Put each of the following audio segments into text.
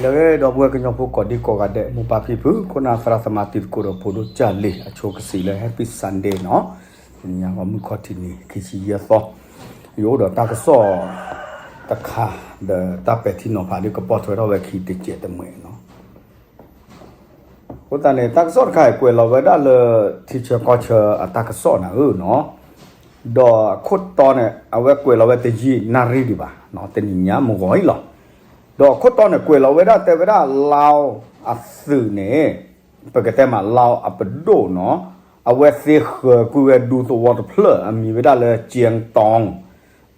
ဒီပုၢ်ဝဲၢ်ကညီဖိကိးဒံကိးဂၤဒဲး မိၢ်ပၢ်ဖံဖု ခိၣ်နၢ်သရၣ်သမါတံၤသကိးဒီးဖိဒိၣ်ကၢ်လံၤ အဆိကစံးလၢ Happy Sunday နီၤ, တနံၤညါဂီၤမုၢ်ခီၣ်ထံးနံၤ ခံဆံယဲၢ်သီ, ယအိၣ်ဒီးတၢ်ကစီၣ်တခါ ဒီးတၢ်ပဲာ်ထံနီၤဖးဒ်ကပီၢ်ထွဲထီၣ်ဝဲခံတစဲးတမှဲးနီၤ. အဃိသတးန့ၣ် တၢ်ကစီၣ်တခါအံၤကွဲးလီၤဝဲဒၣ်လၢ ထံဆၢကီၢ်ဆၢအတၢ်ကစီၣ်နၤဧၢနီၤ, ဒီးအခိၣ်တီန့ၣ် အဝဲကွဲးလီၤဝဲတယံာ်နၣ်ရံၣ်ဒံးဘၣ်, တနံၤညါမုၢ်ဂီၤအံၤလီၤ. ဒီးအခိၣ်တီန့ၣ် ကွဲးလီၤဝဲဒၣ်တဲဝဲဒၣ် လါအသုးန့ၣ် ပကတဲမးလါအပဒိၣ်နီၤ, အဝဲသ့ဃၢၤကွံာ်ဝဲဒူသဝီတဖျၢၣ် အမံၤဝဲဒၣ်လၢ ကၠ့တီ,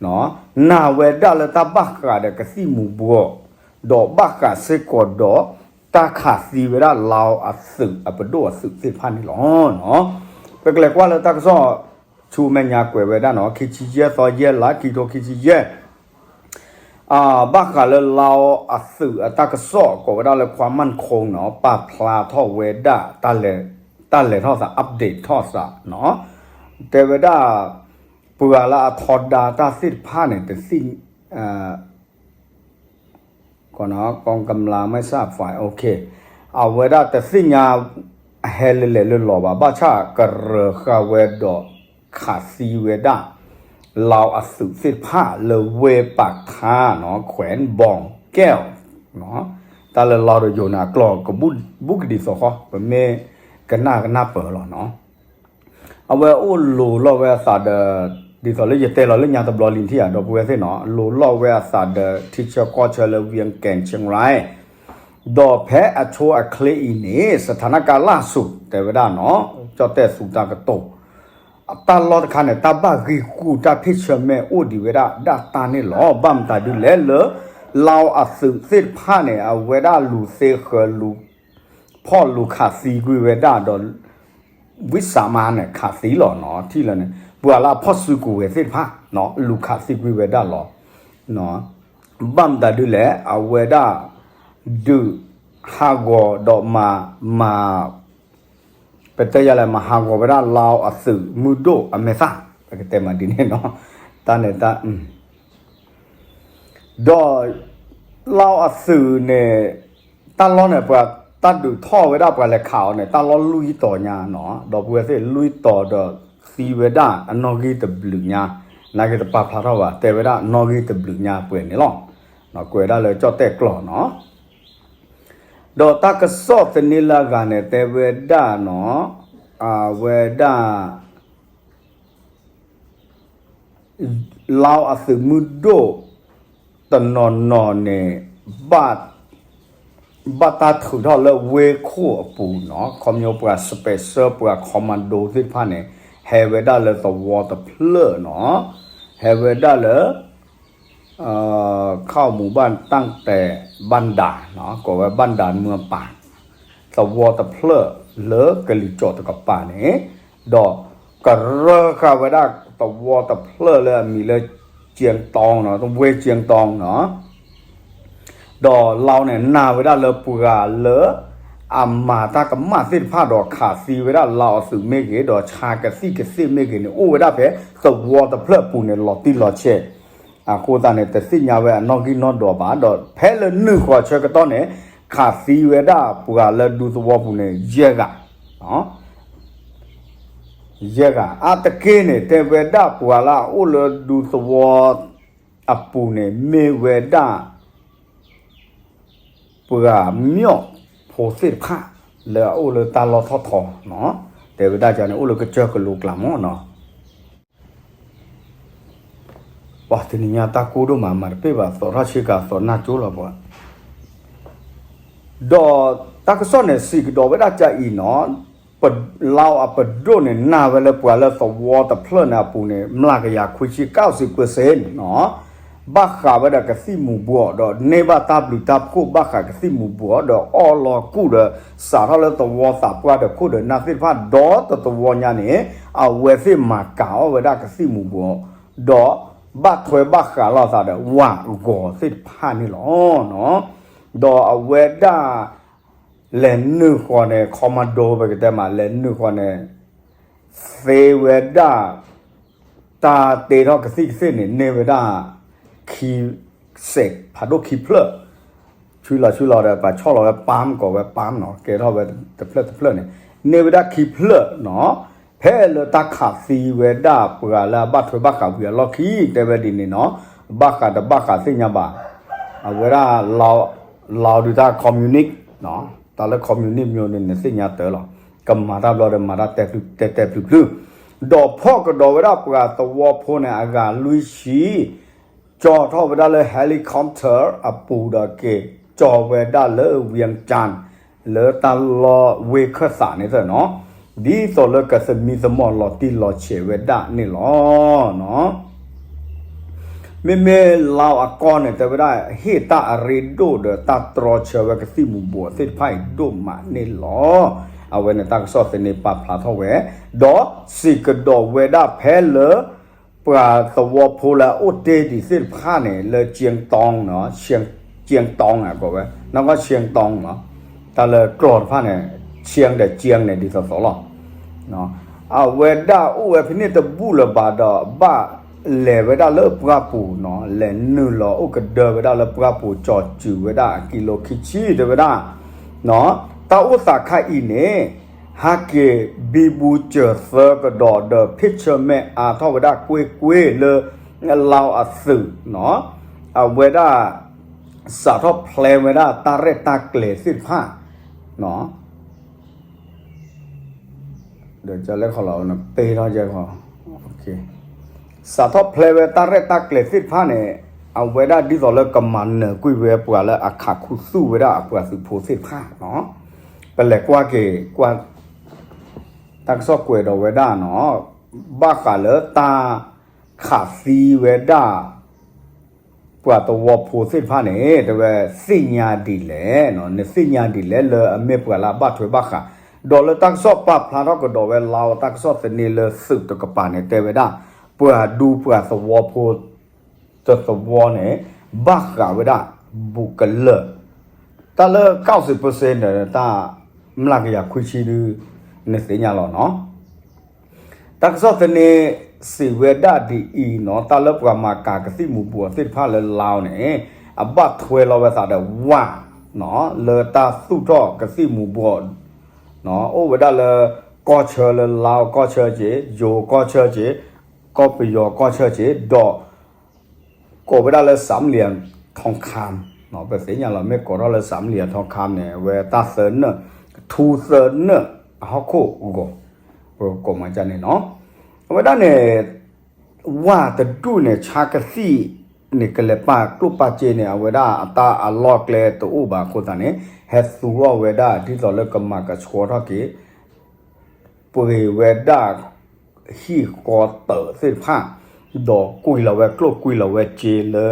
နာ်ဝဲဒၣ်လၢတၢ်ဘၣ်ဃးဒီးကသံၣ်မူၤဘှီး, ဒီးဘၣ်ဃးစ့ၢ်ကီးဒီး တၢ်ခးသံဝဲဒၣ်လါအသုးအပဒိၣ်အသုးသ့ၣ်တဖၣ်န့ၣ်လီၤ. ပကလဲၤကွၢ်လၢတၢ်ကစီၣ်ဆူမဲာ်ညါကွဲးဝဲဒၣ်နီၤ, ခံဆံယဲၢ်သီယဲၢ်လါ ခံထိခံဆံယဲၢ် ဘၣ်ဃးလၢလါအသုးအတၢ်ကစီၣ် ကိးဝဲဒၣ်လၢ ခွါမၢ်ခိနီၤ ပာ်ဖျါထီၣ်ဝဲဒၣ် တၢ်လဲၤထီၣ်သး update ထီၣ်သးနီၤ, တဲဝဲဒၣ် ပှၤလၢအထီဒါတၢ်သ့ၣ်တဖၣ်န့ၣ် တသ့ၣ် ကီကမျးမဲဆၣ် အဝဲဒၣ်တသ့ၣ်ညါ အဟဲလၢလဲၣ်လၢလီၤဘၣ်, ဘၣ်ဆၣ်ကရၢဃာ်ဝဲဒီးခးသံဝဲဒၣ် လါအသုးသ့ၣ်တဖၣ်လၢဝ့ၢ်ပာ်ခါနီၤ ခွဲးဘီကဲၣ် တၢ်လၢလါဒီးယိၤန့ၣ် အကျိာ်ကဘူၣ်ကဒံးသီဃီ ပမ့ၢ်ကနၣ်ကနၣ်ပၢၢ်လီၤနီၤ. အဝဲအိၣ်လိၤလီၤဝဲအသးဒီး ဒ်သိးလၢယတဲလီၤလၢညါတဘျီလံထံၣ်ဧါ ဒီပုၢ်ဝဲၢ်သ့ၣ်နီၤ, လိၤလီၤဝဲအသးဒီး ထံဆၢကီၢ်ဆၢလၢ ဝံကဲၣ် ကၠ့ရၣ်, ဒီးဖဲအဆိအချ့အံၤန့ၣ် စထၣ်နကၣ်လၢ်ဆူၣ် တဲဝဲဒၣ်နီၤ, ကၠီၣ်တဲၣ်သူတၢ်ကတိၤ တၢ်လီၢ်တခါန့ၣ် တၢ်ဘၣ်ဂံၢ်ဂူာ်တၢ်ဖ့ၣ်ဆၢမဲာ်အိၣ်ဒံးဝဲဒၣ်ဒၣ်တၢ်န့ၣ်လီၤ. ဘၣ်မတၤဒုလဲၣ်လၢ လါအသုးသ့ၣ်တဖၣ်န့ၣ် အဝဲဒၣ်လူၤသ့ဃၢၤလူၤ ဖီၣ်လူၤခးသံကွံာ်ဝဲဒၣ်ဒီး ဝံစးမါန့ၣ် ခးသံလီၤနီၤ, ထံၣ်လၢန့ၣ် ပှၤလၢအဖီၣ်စုကဝဲၤသ့ၣ်တဖၣ် လူၤခးသံကွံာ်ဝဲဒၣ်လီၤ. ဘၣ်မတၤဒုလဲၣ် အဝဲဒၣ် ဒုးဟးဂီၤဒီးမၤ မၤ ပတဲယၤလဲၣ် မၤဟးဂီၤဝဲဒၣ်လါအသုးမုၢ်ဒိၣ်အမဲာ်သၣ် ပကတဲမးဒ်န့ၣ်နီၤ, တၢ်န့ၣ်တၢ် ဒီး လါအသုးန့ၣ် တၢ်လီၢ်န့ၣ် ပှၤတၢ်ဒုးထီၣ်ဝဲဒၣ်ပှၤလဲၤခးအီၤန့ၣ် တၢ်လီၢ်လွံၢ်တီၤညါနီၤ, ဒီပုၢ်ဝဲၢ်သ့ၣ် လွံၢ်တီၤဒီးသံဝဲဒၣ်အနီၣ်ဂံၢ်တဘျုးညါ, နာ်က့တပာ်ဖျါထီၣ်ဘၣ် တဲဝဲဒၣ်နီၣ်ဂံၢ်တဘျုးညါပှဲၤန့ၣ်လီၤ. ကွဲးဒၣ်လၢကၠီၣ်တဲၣ်ကျိာ်နီၤ, ဒီးတၢ်ကစီၣ်သန့လၢအဂၤန့ၣ် တဲဝဲဒၣ်နီၤ, အဝဲဒၣ် လါအသုးမုၢ်ဒိၣ် တနီၤနီၤန့ၣ် ဘၣ် ဘၣ်တၢ်ထုးထီၣ်လၢဝ့ၢ်ခိၣ်အပူၤနီၤ, ခီပညီပှၤ special ပှၤ commando သ့ၣ်တဖၣ်န့ၣ် ဟဲဝဲဒၣ်လၢသဝီတဖျၢၣ်နီၤ, ဟဲဝဲဒၣ်လၢ ခီၣ်မူၤဘၣ်တၢ်တဲာ် ဘၣ်ဒၤ ကိးဝဲဘၣ်ဒၤမုၢ်အပၢ် သဝီတဖျၢၣ်လၢကလံၤစိးတကပၤန့ၣ်, ဒီးကရၢဃာ်ဝဲဒၣ်သဝီတဖျၢၣ်လၢအမံၤလၢ ကၠ့တီနီၤ, ဝ့ၢ်ကၠ့တီနီၤ, ဒီးလါအီၤန့ၣ် နာ်ဝဲဒၣ်လၢပှၤလၢ အမၤတၢ်ကမၣ်သ့ၣ်တဖၣ်ဒီးခးသံဝဲဒၣ်လါအီၤသုးမ့ၢ်ဂ့ၤ ဒီးဆါကသံၣ်ကသ့ၣ်မ့ၢ်ဂ့ၤန့ၣ် အိၣ်ဝဲဒၣ်ဖဲသဝီတဖျၢၣ်အပူၤန့ၣ် လီၤတံၢ်လီၤဆဲး, အဃိသတးန့ၣ် တသ့ၣ်ညါဝဲအနီၣ်ဂံၢ်နီၣ်ဒွးဘၣ်, ဒီးဖဲလၢနုာ်ဃီၤဆၢကတီၢ်န့ၣ် ခးသံဝဲဒၣ်ပှၤလၢဒူသဝီပူၤန့ၣ် ယဲၢ်ဂၤ ယဲၢ်ဂၤ အါတက့ၢ်န့ၣ် တဲဝဲဒၣ်ပှၤလၢအအိၣ်လၢဒူသဝီအပူၤန့ၣ် မ့ၢ်ဝဲဒၣ် ပှၤမၠီၣ်ဖိသ့ၣ်တဖၣ် လၢအအိၣ်လၢတၢ်လီၢ်ထီၣ်ထီနီၤ, တဲဝဲဒၣ်န့ၣ် အိၣ်လၢကစၢၢ်ကလိကျါမးနီၤ, ပှၤတနံၤညါတၢ်ကိၢ်ဒိၣ်မး မၤတပ့ၢ်ဘၣ် သီထီၣ်ဆ့ကၤသီနၢ်ကၠိလီၤပှၤ ဒီးတၢ်ကစီၣ်န့ၣ် စံးကဒီးဝဲဒၣ်ကအံၤနီၤ, ပလါအီၤအပဒိၣ်န့ၣ် နာ်ဝဲလၢပှၤလၢသဝီတဖျၢၣ်န့ၣ်အပူၤန့ၣ် မျးကယၤခွံဆံ ကၣ်စံးပၢၢ်စ့ၣ်နီၤ, ဘၣ်ဃးဝဲဒၣ်ကသံၣ်မူၤဘှီး ဒီးန့ၢ်ဘၣ်တၢ်ဘျုးတၢ်ဖှိၣ်ဘၣ်ဃးကသံၣ်မူၤဘှီး ဒီးအီၣ်လီၤကူၣ်ဒီး စးထီၣ်လၢသဝီသးပှၢ်ဒီးခိၣ်ဒီးနၢ်သ့ၣ်တဖၣ် ဒီတသဝီညါန့ၣ် အဝဲသ့ၣ်မၤကၤအီၣ်ဝဲဒၣ်ကသံၣ်မူၤဘှီး ဒီးဘၣ်ထွဲဘၣ်ဃးလိာ်သးဒီးဝၤအဂီၤသ့ၣ်တဖၣ်န့ၣ်လီၤ. ဒီးအဝဲဒၣ် လဲၤနုာ်ဃီၤန့ၣ် commando ပကတဲမး လဲၤနုာ်ဃီၤန့ၣ် သ့ဝဲဒၣ် တၢ်တ့ထီၣ်ကသံၣ်ကသ့ၣ်န့ၣ် န့ၢ်ဝဲဒၣ် ခံ စဲးဖးဒိၣ်ခံဖျၢၣ် ဆူလီၤဆူလီၤဒီး ပှၤဆီၣ်လီၤဝဲ ပၢမ် ကိးဝဲ ပၢမ် နီၤ, ကဲထီၣ်ဝဲတဖျၢၣ်တဖျၢၣ်န့ၣ် န့ၢ်ဝဲဒၣ်ခံဖျၢၣ်နီၤ, ဖဲလၢတၢ်ခးသံဝဲဒၣ်ပှၤလၢအဘၣ်ထွဲဘၣ်ဃးဝံၤအလီၢ်ခံ တဲဝဲဒ်န့ၣ်နီၤ, ဘၣ်ဃးတဘၣ်ဃးသ့ၣ်ညါဘၣ်, အဝဲဒၣ် လီၤဒုးတၢ် communist နီၤ, တၢ်လၢ communist မျိုးန့ၣ် နသ့ၣ်ညါတၢ်လီၤ, ကမၤတၢ်ဘျီဒီးမၤတၢ်တဲတဲဖျုးဖျုး, ဒီးဖီၣ်ကဒီးဝဲဒၣ်ပှၤသဝီဖိန့ၣ် အဂၤလွံၢ်ဆံ ကၠီထီၣ်ဝဲဒၣ်လၢ helicopter အပူၤဒီးက့ၤကၠီဝဲဒၣ်လၢ Vientiane လၢတၢ်လီၢ်ဝ့ၢ်ခၢၣ်သးန့ၣ်သ့ၣ်နီၤ, ဒ်သိးလၢကသမံသမိးလီၤတံၢ်လီၤဆဲးဝဲဒၣ်န့ၣ်လီၤ. မ့မ့ၢ်လါအကီၢ်န့ၣ် တဲဝဲဒၣ် ဟ့ၣ်တၢ်အရ့ဒိၣ်ဒီးတၢ်တြီဆၢဝဲကသံၣ်မူၤဘှီးသ့ၣ်တဖၣ်အံၤဒိၣ်မးန့ၣ်လီၤ. အဝဲန့ၣ်တၢ်ကစီၣ်သန့ပာ်ဖျါထီၣ်ဝဲ, ဒီးစံးကဒီးဝဲဒၣ်ဖဲလၢ ပှၤသဝီဖိလၢအအိၣ်တ့ၢ်ဒံးသ့ၣ်တဖၣ်န့ၣ် လၢ ကၠ့ၣ်တီ နီၤ, ကၠ့ၣ်တီ အကိးဝဲ နီၢ်ကီၢ် ကၠ့ၣ်တီ နီၤ, တၢ်လၢကျိာ်တဖၣ်န့ၣ် ကၠ့ၣ်ဒီး ကၠ့ၣ် န့ၣ် ဒ်သိးသိးလီၤ. အဝဲဒၣ်အိၣ်ဝဲဖဲန့ၣ်တဘူၣ်လၢၤဘၣ်ဒီး ဘၣ်လဲၤဝဲဒၣ်လၢပှၢ်ပူၤနီၤ, လဲၤနုာ်လီၤအိၣ်ကဒၢဝဲဒၣ်လၢပှၢ်ပူၤ ကၠီၤစုၤဝဲဒၣ်အကံလိခံဆံ တဲဝဲဒၣ် တၢ်အိၣ်သးခါအံၤန့ၣ် ဟးက့ၤဘံဘူစၢၤသၢကဒီးဒီး ဖ့ၣ်ဆၢမဲာ်အါထီၣ်ဝဲဒၣ်ကွ့ၢ်ကွ့ၢ်လၢ လါအီၤအသုးနီၤ, အဝဲဒၣ် စးထီၣ်ဖျဲဝဲဒၣ်တၢ်ရဲၣ်တၢ်ကျဲၤသ့ၣ်တဖၣ်နီၤ ဒီးကလဲၤခီလီၤ ပ့ထီၣ်ကဲခီ, စးထီၣ်ဖျဲဝဲတၢ်ရဲၣ်တၢ်ကျဲၤသ့ၣ်တဖၣ်န့ၣ် အဝဲဒၣ်ဒ်သိးလၢကမၤနၢၤကွံာ်ဝဲပှၤလၢအခးခူသူၣ်ဝဲဒၣ်အပှၤသုးဖိသ့ၣ်တဖၣ်နီၤ, ပလဲၤကွၢ်က့ၤကွၢ် တၢ်ကစီၣ်ကွဲးဒီးဝဲဒၣ်နီၤ, ဘၣ်ဃးလၢတၢ်ခးသံဝဲဒၣ် ပှၤသဝီဖိသ့ၣ်တဖၣ်န့ၣ် တဲဝဲ သ့ၣ်ညါဒ်လဲၣ်, နသ့ၣ်ညါဒ်လဲၣ်လၢအမ့ၢ်ပှၤလၢအဘၣ်ထွဲဘၣ်ဃး, ဒီးလၢတၢ်ကစီၣ်ပာ်ဖျါထီၣ်ကဒီးဝဲလါအီၤတၢ်ကစီၣ်သန့လၢသုးတကပၤန့ၣ် တဲဝဲဒၣ် ပှၤဒူပှၤသဝီဖိ တသဝီန့ၣ် ဘၣ်ဃးဝဲဒၣ် ဘူးကလၢာ် တၢ်လၢ ကၣ်စံးပၢစ့န့ၣ် တၢ်မျးကယၤခွံဆံဒု နသ့ၣ်ညါလီၤနီၤ. တၢ်ကစီၣ်သန့စံးဝဲဒၣ်ဒ်အံၤနီၤ, တၢ်လၢပှၤမၤကၤကသံၣ်မူၤဘှီးသ့ၣ်တဖၣ်လၢလါအီၤန့ၣ် အဘၣ်ထွဲလီၤဝဲသးဒီးဝၣ် လၢတၢ်သူၣ်ထီၣ်ကသံၣ်မူၤဘှီး အိၣ်ဝဲဒၣ်လၢ ကီၢ်ဆၢလၢလါအီၤကီၢ်ဆၢက့ၤ, ယိၤကီၢ်ဆၢက့ၤ, ကီၢ်ပယီၤကီၢ်ဆၢက့ၤ, ဒီး ကိးဝဲဒၣ်လၢ စၢမ်လံၤအထီခၣ်, ပသ့ၣ်ညါလီၤ မ့ၢ်ကိးထီၣ်လၢ စၢမ်လံၤအထီခၣ်န့ၣ် အဝဲတၢ်သၢနၢၣ်, ထူသၢနၢၣ် အဟီၣ်ခိၣ်ဂီၤ, ပကိးမၤကန့ၣ်နီၤ. အဝဲဒၣ်န့ၣ် ဝၣ်တဒူၣ်န့ၣ် ဆါကသံၣ်န့ၣ် ကလဲၤပာ်ကျိၣ်ပာ်စ့န့ၣ် အဝဲဒၣ်အတၢ်အလီၢ်ကျဲတအိၣ်ဘၣ်အဃိသတးန့ၣ် ဟဲသူထီၣ်ဝဲဒၣ်ဒ်သိးလၢကမၤကဆှီထီၣ်က့ၤ ပှ့ၤဝဲဒၣ် ဟံၣ်ဃီတၢးသ့ၣ်တဖၣ်, ဒီးကွံာ်လီၤဝဲကျိၣ်ကွံာ်လီၤဝဲစ့လၢ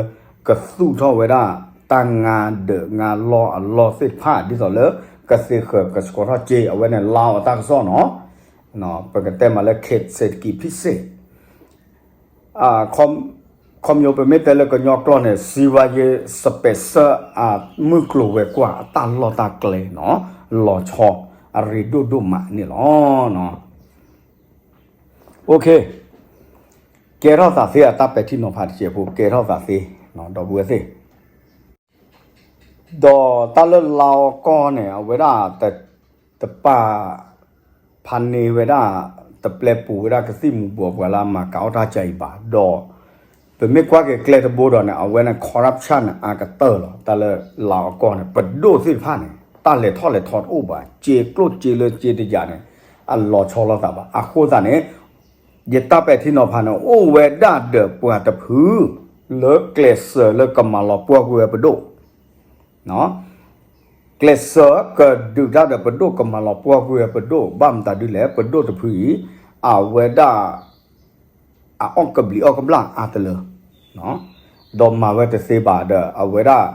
ကသူၣ်ထီၣ်ဝဲဒၣ် တၢ်ငါဒၢးငါလီၢ်အလီၢ်သ့ၣ်တဖၣ် ဒ်သိးလၢ ကသ့ဃၢၤကဆှီထီၣ်စ့ အဝဲန့ၣ် လါအီၤတၢ်ကစီၣ်နီၤ, ပကတဲမးလၢ ခေတ်เศรษฐกิจพิเศษ ခီ ခီပညီပမ့ၢ်တဲလၢကညီကျိာ်န့ၣ် စီးပွားရေး special အမုၢ်ကျိၤဝဲၤကွာ်အတၢ်လီၢ်တၢ်ကျဲနီၤ, လီၤဆီအရ့ဒိၣ်ဒိၣ်မးန့ၣ်လီၤ. အိၣ်ခ့, ကဲထီၣ်သးသ့အတၢ်ပဲာ်ထံနီၤဖးတစဲးဖိ ကဲထီၣ်သးသ့, ဒီပုၢ်ဝဲၢ်သ့ၣ် ဒီးတၢ်လၢလါအီၤကီၢ်န့ၣ် အဝဲဒၣ် တပာ် ဖးန့ၢ်ဝဲဒၣ် တပျဲပူၤဝဲဒၣ်ကသံၣ်မူၤဘှီးပှၤလၢအမၤကၤအီၣ်တၢ်ကဲအံၤဘၣ်ဒီး ပမ့ၢ်ကွၢ်က့ၤကျဲတဘိဒီးန့ၣ် အဝဲန့ၣ် corruption န့ၣ် အါကတၢၢ်လီၤ. တၢ်လၢလါအီၤကီၢ်န့ၣ် ပဒိၣ်သ့ၣ်တဖၣ်န့ၣ် တၢ်လဲၤထီၣ်လဲၤထီတအိၣ်ဘၣ်, စ့ကျိၣ်စ့လၢစ့တယာ်န့ၣ် အလီၤဆီလိာ်သးဘၣ်. အဃိသတးန့ၣ် ယတၢ်ပဲာ်ထံနီၤဖးန့ၣ် အိၣ်ဝဲဒၣ်ဒီးပှၤတဖု လၢကျဲးစၢးလၢကမၤလီၤပှီၢ်ကွံာ်ဝဲပဒိၣ် ကျဲးစၢးကဒုးတၢ်ဒီးပဒိၣ် ကမၤလီၤပှီၢ်ကွံာ်ဝဲပဒိၣ် ဘၣ်မတၤဒ်လဲၣ် ပဒိၣ်တဖုအံၤ အဝဲဒၣ် အအီၣ်ကဘျံးအီၣ်ကဘျၣ်အါတလၢ ဒီးမၤဝဲတသ့ဘၣ်ဒီး အဝဲဒၣ်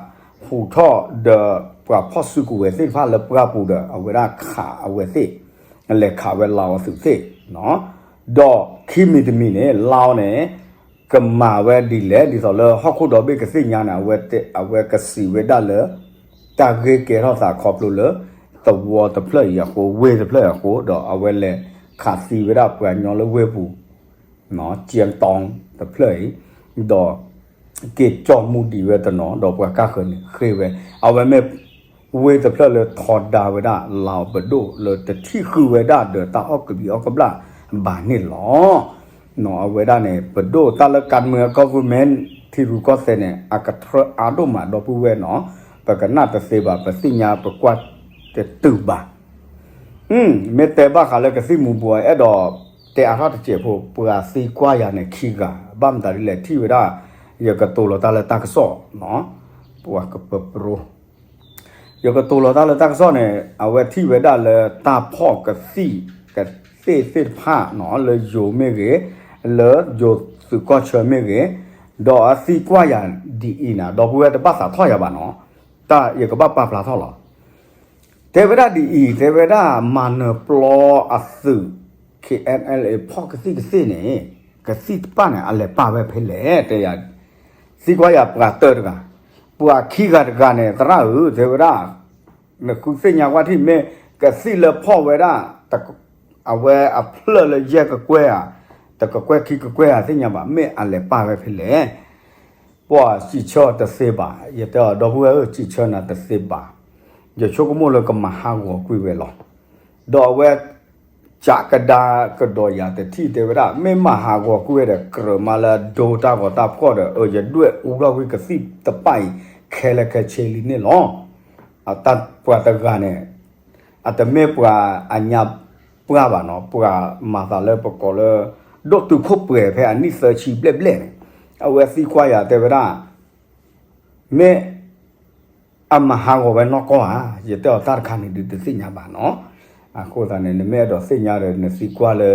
ဟူးထီၣ်ဒီးပှၤဖီၣ်စုကဝဲၤသ့ၣ်တဖၣ်လၢပှၢ်ပူၤဒီး အဝဲဒၣ်ခးအဝဲသ့ၣ် လဲၤခးဝဲလါအီၤသုးသ့ၣ် ဒီးခံမံၤတမံၤန့ၣ် လါအီၤန့ၣ် ကမၤဝဲဒ်လဲၣ် ဒ်သိးလၢဟီၣ်ခိၣ်ဒီဘ့ၣ်ကသ့ၣ်ညါန့ၣ် အဝဲကစံးဝဲဒၣ်လၢ တၢ်ဂ့ၢ်ကဲထီၣ်သးခီဖျိလၢ သဝီတဖျၢၣ်အံၤအဃိ ဝ့ၢ်တဖျၢၣ်အံၤအဃိ ဒီးအဝဲလဲၤခးသံဝဲဒၣ်ပှၤကညီလၢဝ့ၢ်ပူၤ ကၠ့ၣ်တီတဖျၢၣ်အံၤ ဒီး က့ၤကၠီၣ်မူဒံးဝဲတနီၤ ဒီးပှၤကါဃၢၤန့ၣ်ဃ့ဝဲ, အဝဲမ့ၢ်ဝ့ၢ်တဖျၢၣ်လၢထီဒါဝဲဒၣ် လၢပဒိၣ်လၢတထံၣ်ဃုာ်ဝဲဒၣ်ဒီးတၢ်အီၣ်ကဘံးအီၣ်ကဘျၣ်ဘၣ်န့ၣ်လီၤ. အဝဲဒၣ်န့ၣ် ပဒိၣ်တၢ်လၢကါမၢ government ထံရူၢ်ကီၢ်သဲးန့ၣ် အကထြၢအါဒိၣ်မးဒီပုၢ်ဝဲၢ်နီၤ, ပကနၣ်တသ့ဘၣ် ပသ့ၣ်ညါပကွၢ်တတုၤဘၣ် မ့ၢ်တဲဘၣ်ဃးလၢကသံၣ်မူၤဘှီး အဲၣ်ဒိးတဲအါထီၣ်တစဲးဖိ ပှၤသံကွၢ်ယၤန့ၣ်ခံဂၤ, ဘၣ်မတၤဒ်လဲၣ်ထံၣ်ဝဲဒၣ် ယကတိၤလီၤတၢ်လၢတၢ်ကစီၣ်, ပှၤကပၢပြိ ယကတိၤလီၤတၢ်လၢတၢ်ကစီၣ်န့ၣ် အဝဲထံၣ်ဝဲဒၣ်လၢတၢ်ဖီၣ်ကသံၣ်ကသ့ၣ်သ့ၣ်တဖၣ်နီၤ လၢယိၤမ့ၢ်ဂ့ၤ, လၢယိၤသုးကီၢ်ဆၢမ့ၢ်ဂ့ၤ, ဒီးအသံကွၢ်ယၤဒ်အံၤနၤ ဒီပုၢ်ဝဲၢ်တဘၣ်သးထီၣ်ယၤဘၣ်နီၤ, တၢ်ယကဘၣ်ပာ်ဖျါထီၣ်လီၤ. တဲဝဲဒၣ်ဒ်အံၤ, တဲဝဲဒၣ်မၤနၢၤပျီအသုး K N L A ဖီၣ်ကသံၣ်ကသ့ၣ်န့ၣ်, ကသံၣ်တဖၣ်န့ၣ် အလဲၤပာ်ဝဲဖဲလဲၣ် တဲယၤ, သံကွၢ်ယၤပှၤတၢၢ်တဂၤ, ပှၤခံဂၤတဂၤန့ၣ် သရၣ်ဧၢ တဲဝဲဒၣ်, နဃုသ့ၣ်ညါကွၢ်ထံၣ်မ့ၢ် ကသံၣ်လၢဖီၣ်ဝဲဒၣ် အဝဲအဖျၢၣ်လၢယဲၢ်ကကွဲၢ်ဧါ, တကကွဲၢ်ခံကကွဲၢ်ဧါ သ့ၣ်ညါဘၣ် မ့ၢ်အလဲၤပာ်ဝဲဖဲလဲၣ် ပှၤစံးဆၢတသ့ဘၣ်, ယတဲအီၤ ဒီပုၢ်ဝဲၢ်ဧၢ စံးဆၢနၤတသ့ဘၣ်, ယဆိကမိၣ်လၢကမၤဟးဂီၤကွံာ်ဝဲလီၤ. ဒီးအဝဲ ကးကဒါကဒီးယၤတထံၣ်တဲဝဲဒၣ် မ့ၢ်မၤဟးဂီၤကွံာ်ဝဲဒီး ကြၢးမးလၢအဒိတၢ်ဂီၤတၢ်ဖှီၣ်ဒီး အၢ ယဒွဲၣ်အူထီၣ်ကွံာ်ကသံၣ်တဖၣ်အံၤ ခဲလၢာ်ခဲဆ့လံန့ၣ်လီၤ. အတၢ်ပှၤတဂၤန့ၣ် အတမ့ၢ်ပှၤအညါပှၢ်ဘၣ်နီၤ, ပှၤမၤသးလၢပကိးလၢ ဒိၣ်တုာ်ခိၣ်ပှဲၤဖဲအနံၣ်သၢဆံဘျဲၣ်ဘျဲၣ်န့ၣ်, အဝဲသံကွၢ်ယၤတဲဝဲဒၣ် မ့ၢ်အမၤဟးဂီၤဝဲနီၢ်ကီၢ်ဧါ, ယတဲအီၤတၢ်တခါန့ၣ်ဒုးတသ့ၣ်ညါဘၣ်နီၤ. အဃိသတးန့ၣ် နမ့ၢ်အဲၣ်ဒိးသ့ၣ်ညါဒီး နသံကွၢ်လၢ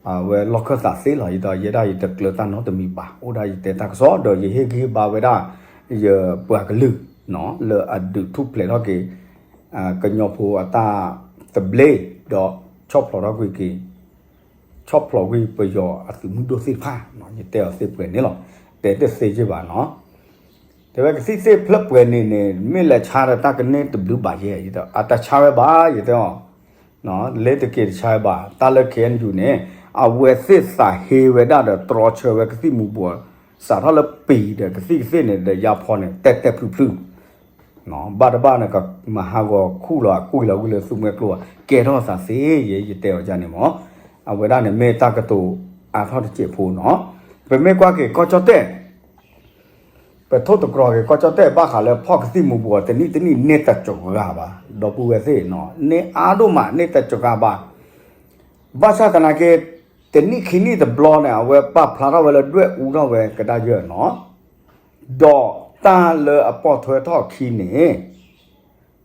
အဝဲလီၢ်ခၢၣ်သးသ့လီၤ. ယတဲအီၤ ယဲဒၣ်ယတကျၢၤတၢ်နီတမံၤဘၣ်, အိၣ်ဒၣ်ယတဲတၢ်ကစီၣ်ဒီး ယဟ့ၣ်ဂံၢ်ဟ့ၣ်ဘါဝဲဒၣ် ယပှၤကလုာ် လၢအဒုးထူၣ်ဖျဲးထီၣ်က့ၤ ကညီဖိအတၢ်သဘျ့ ဒီးဆီၣ်ဖျိးထီၣ်ကွံာ်က့ၤ ဆီၣ်ဖျိးကွံာ်ပယီၤအသုးမုၢ်ဒိၣ်သ့ၣ်တဖၣ်, ယတဲအီၤသ့ပှဲၤန့ၣ်လီၤ. တဲတသ့က့ဘၣ်နီၤ. တဲဝဲကသံၣ်သ့ၣ်ဖျၢၣ်ပှဲၤန့ၣ်န့ၣ် မ့ၢ်လဲၤဆါဒီးတၢ်ကန့ၢ်တဘျုးဘၣ်ယဲ, အတဆါဝဲဘၣ် ယတဲအီၤ လ့ၤတက့ၤတဆါဝဲဘၣ်, တၢ်လၢ K N U န့ၣ် အဝဲသ့ၣ်သးဟ့ဝဲဒၣ်ဒီးတြီဆၢဝဲကသံၣ်မူၤဘှီး စးထီၣ်လၢပံၤဒီးကသံၣ်ကသ့ၣ်န့ၣ်ဒီးယါဖီန့ၣ် တဲာ်တဲာ်ဖျုးဖျုး ဘၣ်တဘၣ်န့ၣ် ကမၤဟးဂီၤခူၣ်လီၤအကွံာ်လီၤဝံၤလၢသူမှဲကျိဘၣ်, ကဲထီၣ်သးသ့ယဲ ယတဲအီၤဒ်န့ၣ်မး. အဝဲဒၣ်န့ၣ်မ့ၢ်တၢ်ကတိၤအါထီၣ်တစဲးဖိနီၤ. ပမ့ၢ်ကွၢ်က့ၤကီၢ်ကၠီၣ်တဲၣ် ပထိၣ်သတြီၤက့ၤကီၢ်ကၠီၣ်တဲၣ်ဘၣ်ဃးလၢဖီၣ်ကသံၣ်မူၤဘှီး တနံၣ်တနံၣ်န့ၢ်တစှၤဘၣ်, ဒီပုၢ်ဝဲၢ်သ့ၣ်နီၤ န့ၢ်အါဒိၣ်မး န့ၢ်တစှၤဘၣ်. ဘၣ်ဆၣ်သနာ်က့ တနံၣ်ခံနံၣ်တဘျီန့ၣ် အဝဲပာ်ဖျါထီၣ်ဝဲလၢဒွဲၣ်အူထီၣ်ဝဲကဒါယၢၢ်နီၤ, ဒီးတၢ်လၢအပိာ်ထွဲထီၣ်ခံန့ၣ်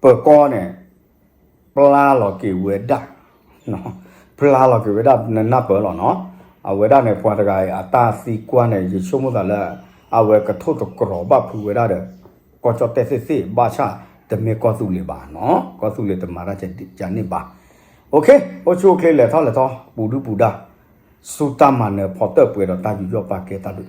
ပၢၤကီၢ်န့ၣ် ပျၢ်လီၤက့ၤဝဲဒၣ် ပျၢ်လီၤက့ၤဝဲဒၣ်နနၢ်ပၢၢ်လီၤနီၤ. အဝဲဒၣ်န့ၣ် ပှၤတဂၤအံၤအတၢ်သံကွၢ်န့ၣ် ယဆိကမိၣ်သးလၢ အဝဲကထိၣ်သတြီၤဘၣ်ဖုးဝဲဒၣ်ဒီး ကီၢ်ကၠီၣ်တဲၣ်သ့ၣ်သ့ၣ် ဘၣ်ဆၣ်တမ့ၢ်ကီၢ်သူလ့ၤဘၣ်နီၤ, ကီၢ်သူလ့ၤတမၤတၢ်ကန့ၣ်ဘၣ်. အိၣ်ခ့ အိၣ်ဆူၣ်အိၣ်ချ့လဲၤထီၣ်လဲၤထီ ပူၤဒုၣ်ပူၤဒါ ဆူတၢ်မၤနၢၤဖီတၢၣ်ပှဲၤဒီးတၢ်ယူးယီၣ်ပာ်ကဲတၢ်ဒုး